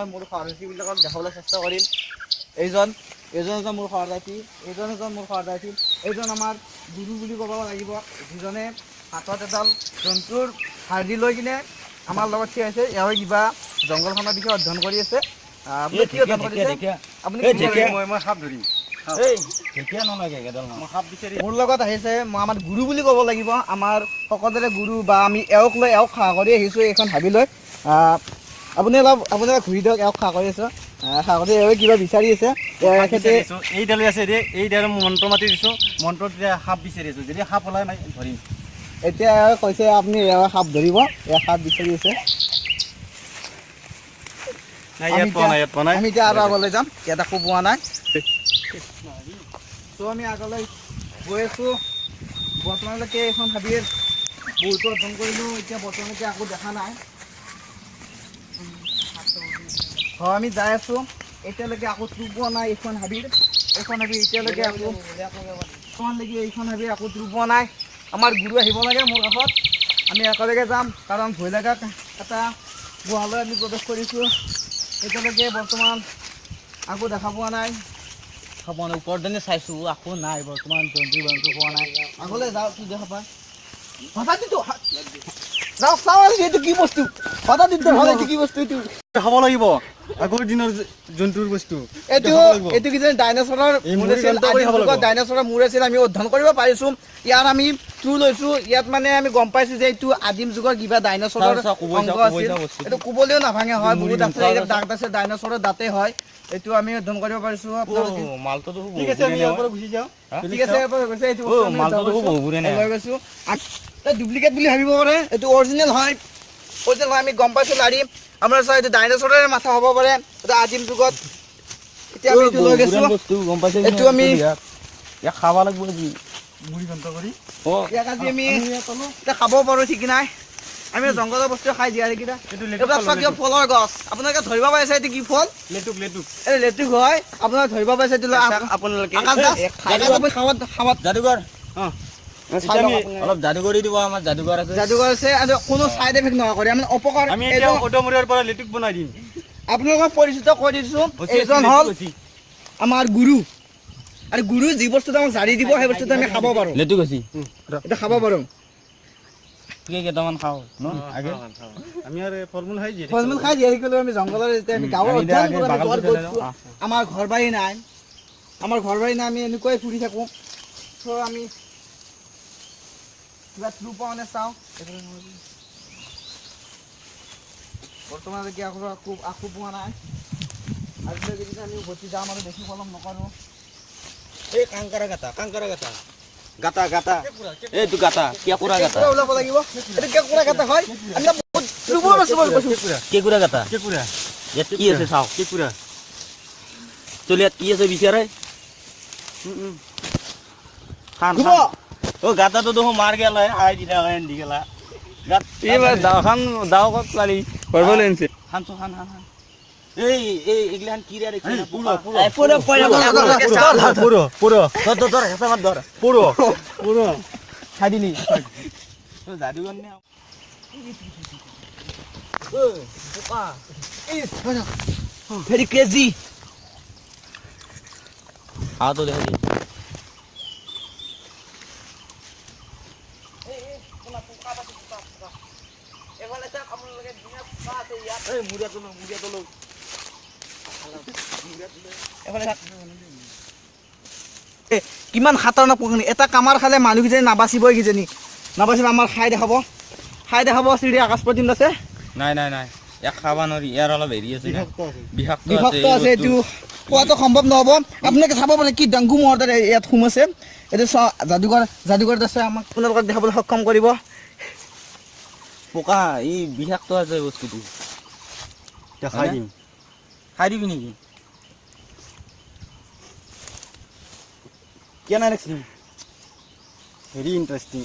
মই মোৰ সহযাত্ৰীবিলাকক দেখাবলৈ চেষ্টা কৰিম। এইজন এইজন এজন মোৰ সহযাত্ৰী, এইজন এজন মোৰ সহযাত্ৰী, এইজন আমাৰ গুৰু বুলি ক'ব লাগিব, যিজনে হাতত এডাল জন্তুৰ হাৰ্ডি লৈ কিনে আমাৰ লগত থিয় হৈছে। এওঁ কিবা জংঘলখনৰ বিষয়ে অধ্যয়ন কৰি আছে। আপুনি কি অধ্যয়ন কৰিছে? আপুনি কি ঢেকীয়া। মই সাপ ধৰিম। এই ঢেকীয়া নালাগে, এডাল। মই সাপ বিচাৰি মোৰ লগত আহিছে, মই আমাৰ গুৰু বুলি ক'ব লাগিব, আমাৰ সকলোৰে গুৰু বা আমি এওঁক লৈ, এওঁক সাহ কৰি আহিছোঁ এইখন হাবিলৈ। আপুনি অলপ ঘূৰি দিয়ক। এওঁক সাহ কৰি আছোঁ, সাহ কৰি এওঁ কিবা বিচাৰি আছে। এখেতে বিচাৰিছো। এইডালে আছে দেই, এইডালে মই মন্ত্ৰ মাতি দিছোঁ। মন্ত্ৰত এতিয়া সাপ বিচাৰি আছোঁ। যদি সাপ ওলাই, মই ধৰিম। এতিয়া এওঁ কৈছে, আপুনি এওঁ সাপ ধৰিব, এওঁ সাপ বিচাৰি আছে। নাই, ইয়াত পোৱা নাই, ইয়াত পোৱা নাই। আমি এতিয়া আৰু আগলৈ যাম, ইয়াত একো পোৱা নাই। ত' আমি আগলৈ গৈ আছোঁ। বৰ্তমানলৈকে এইখন হাবিৰ বহুতো অধ্যয়ন কৰিলোঁ, এতিয়া বৰ্তমানলৈকে একো দেখা নাই। হয়, আমি যাই আছোঁ, এতিয়ালৈকে একো ত্ৰু পোৱা নাই এইখন হাবিৰ। এইখন হাবিৰ এতিয়ালৈকে একো, বৰ্তমানলৈকে এইখন হাবিৰ একো ত্ৰু পোৱা নাই। আমাৰ গুৰু আহিব লাগে মোৰ কাষত, আমি একেলগে যাম, কাৰণ ভয় লগা এটা গুহালৈ আমি প্ৰৱেশ কৰিছোঁ। এতিয়ালৈকে বৰ্তমান একো দেখা পোৱা নাই, দেখা পোৱা নাই। ওপৰত যেনে চাইছোঁ, একো নাই। বৰ্তমান জন্তু জন্তু পোৱা নাই। আগলৈ যাওঁ, কি দেখা পায়। হঠাৎ এইটো যাওক, চাওঁ আৰু এইটো কি বস্তু। হঠাৎ এইটো হ'ল, এইটো কি বস্তু এইটো? খাব লাগিব, আগৰ দিনৰ জন্তুৰ বস্তু। এইটো খাব লাগিব। এইটো কিজানি ডাইনাছৰৰ এই মূৰ মুড়ি আছিল। ঘণ্ট কৰি আদিম খাব যুগত লাগিব। ডাইনাছৰৰ মূৰ আছিল, আমি অধ্যয়ন কৰিব পাৰিছোঁ। ইয়াৰ আমি ট্ৰু লৈছোঁ। ইয়াত মানে আমি গম পাইছোঁ যে এইটো আদিম যুগৰ কিবা ডাইনাছৰৰ চাওঁ, চাওঁ, কোবোই অংগ চাওঁ, কোবোই আছিল। চাওঁ বস্তুটো। এইটো কোবলেও নাভাঙে হয়, মুড়ি বহুত ঘণ্ট আছে, আছে। দাঁত আছে, ডাইনাছৰৰ দাঁতে হয়। এইটো আমি অধ্যয়ন কৰিব পাৰিছোঁ আপোনালোকে। মালটো ঠিক আছে, আমি ইয়াৰ পৰা গুচি যাওঁ। ঠিক আছে, ইয়াৰ পৰা গৈছে, এইটো অ, বস্তু আমি মালটো অধ্যয়ন দেখোন কৰিছোঁ। বহুবোৰে নাই। লৈ গৈছোঁ। ডুপ্লিকেট বুলি ভাবিব পাৰে, এইটো অৰিজিনেল হয়, অৰিজিনেল হয়। আমি গম পাইছোঁ লাৰি আপোনাৰ চাওঁ, এইটো ডাইনাছৰৰে মাথা হ'ব পাৰে, এইটো আদিম যুগত। এতিয়া আমি এইটো লৈ গৈছোঁ। বস্তু গম পাইছে। এইটো ইয়াক খাব লাগিব আজি। মুড়ি ঘণ্ট কৰি। অ। ইয়াক আজি আমি এতিয়া খাব পাৰোঁ, ঠিক নাই। আমি জংঘলৰ বস্তু খাই জীয়াই থাকিলে। এইটো লেটুক। এইবিলাক চাওক, কিবা ফলৰ গছ। আপোনালোকে ধৰিব পাৰিছে এইটো কি ফল? লেটুক, লেটুক। এই লেটুক হয়, আপোনালোকে ধৰিব পাৰিছে এইটো? আপোনালোকে আকাশ দাস, আকাশ, আপুনি খাৱাত খাৱাত যাদুকৰ। অ। চাই লওক আমি আপোনালোকে। অলপ যাদুকৰি দিব, আমাৰ যাদুকৰ আছে। যাদুকৰ আছে আৰু কোনো চাইড এফেক্ট নকৰে, আমি অপকাৰ আমি এতিয়া এইটো অদমূৰীয়াৰ পৰা লেটুক বনাই দিম। আপোনালোকক পৰিচিত কৰি দিছোঁ, এইজন হ'ল আমাৰ গুৰু, আৰু গুৰু যি বস্তুটো আমাক জাৰি দিব, সেই বস্তুটো আমি খাব পাৰোঁ। লেটুক আছে। এইটো খাব পাৰোঁ। কেইটামান খাওঁ ন আগে? আমি আৰু ফল মূল খাই জীয়াই ফল মূল খাই জীয়াই থাকিলেও আমি জংঘলৰ যেতিয়া আমি গাঁৱৰ আমি এতিয়া অধ্যয়ন আগে কৰোঁ, আমি বাগানটো ঘৰ চলাই গৈছোঁ। আমাৰ ঘৰ বাৰী নাই, আমাৰ ঘৰ বাৰী নাই, আমি এনেকুৱাই ফুৰি থাকোঁ। চ' আমি কিবা থ্ৰু পাওঁ নে চাওঁ। বৰ্তমানলৈকে একো একো একো পোৱা নাই। আজিলৈকে যদি আমি উভতি যাম আৰু বেছি পলম নকৰোঁ। এই কাংকাৰা গাতা, কাংকাৰা গাতা, গাতা গাতা, এইটো গাতা, কেঁকুৰা গাতা। কেঁকুৰা ওলাব লাগিব। এইটো কেঁকুৰা গাতা হয়। আমি বহুত ত্ৰিপুৰা বস্তু কৈছোঁ। কেঁকুৰা গাতা। কেঁকুৰা। ইয়াত কি আছে চাওঁ। কেঁকুৰা। চল, ইয়াত কি আছে বিচাৰে। খান। দিব। ও, গাতাটো দেখোন মাৰ গেলা, আই দিলা দি গেলা। এইবাৰ দাওখান দাও ক'ত পালি ঘৰ আনিছে। খানচো, খান খান খান। এই এই এগিলাখান কি ৰে? পুৰো, পুৰো। পুৰো, পুৰো, পুৰো। ধৰ ধৰ ধৰ, হেঁচা মাত ধৰ। পুৰো, পুৰো। খাই দিলি যাদুকৰ নে? পোকা। Very crazy. হাতো দেখা দিয়ে। এইফালে চাওক আপোনালোকে, ধুনীয়া পোকা আছে ইয়াত। এই মুৰিয়াটো ল, মুৰিয়াটো ল। এইফালে চাওক। এ, কিমান খাতাৰনাক পোক! এটা কামাৰ খালে মানুহ কিজানি নাবাচিবই, কিজানি নাবাচিব। আমাৰ খাই দেখাব, খাই দেখাব শ্ৰী আকাশ প্ৰতিম দাসে। নাই নাই নাই, ইয়াক খাব নোৱাৰি। ইয়াৰ অলপ হেৰি আছে না, বিষাক্ত। বিষাক্ত আছে, এই এইটো খোৱাটো সম্ভৱ নহ'ব। আপোনালোকে চাব পাৰে কি ডাংগু মহৰ দৰে ইয়াত সোমাইছে। এইটো চোৱা, যাদুকৰ, যাদুকৰ দাসে আমাক আপোনালোকক দেখাবলৈ সক্ষম কৰিব। পোকা, এই বিষাক্ত আছে বস্তুটো। খাই দিম। খাই দিবি নেকি? কেনে লাগছি? Very interesting.